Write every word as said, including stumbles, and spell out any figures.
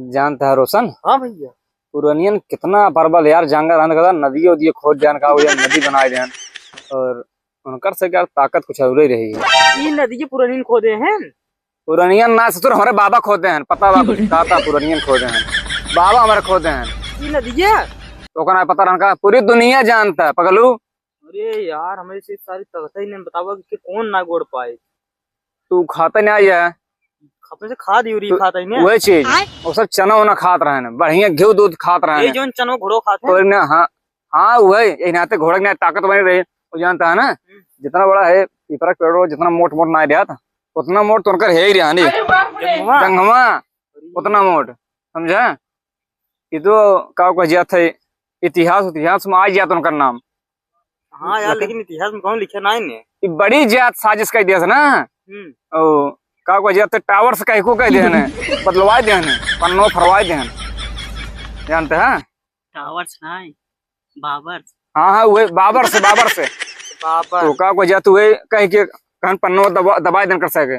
जानत है रोशन? हाँ भैया। पुरनियन कितना परबल यार, जंगल रहन का नदिया उदिया खोद देन का, वो नदी बनाए देन। और उनकर से यार ताकत कुछ औरे रही। ई नदिया पुरनियन खोदे हैं? पुरनियन ना ससुर, हमरे बाबा खोदे हैं, पता बा कुछ? का था पुरनियन खोदे हैं, बाबा हमरे खोदे हैं। ई नदिया? तो ओकरा पता रहन का, पूरी दुनिया जानता है पगलू। अरे यार, हमें से सारी तकते ही नहीं बतावा कि कौन ना गोड़ पाए। तू खाते नहीं आई है। अपने से खा दी उरी तो खाते ही नहीं। वही चीज, आय। वो सब चना वना खात रहे हैं, बढ़िया घी दूध खात रहे ये हैं। जोन चनो घोड़ो खाते तो हैं। ना, हाँ, हाँ, वही, यही नाते घोड़ा के ना ताकत बनी रही, वो जानता है ना, हम्म। जितना बड़ा है पीपरा के पेड़, जितना मोट मोट ना रहता, उतना मोट तो उनकर है ही रहा नहीं। अरे बाप रे। जंगमा। जंगमा, अरे। उतना मोट, समझा? ये तो का कह जात है, इतिहास, इतिहास में आ जात उनकर नाम। हाँ यार, लेकिन इतिहास में कौन लिखे ना इन्हें? ये बड़ी जात साजिश कर दिया था ना। हम्म। ओ, का कह जात है, टावर से कह को कह दे ने, बदलवा दे ने, पन्नो फरवा दे ने। जानते हैं? टावर से नहीं, बाबर से। हाँ, हाँ, वही बाबर से, बाबर से। बाबर। तो का कह जात, वही कह के कहन पन्नो दबा, दबाए देन कर सके।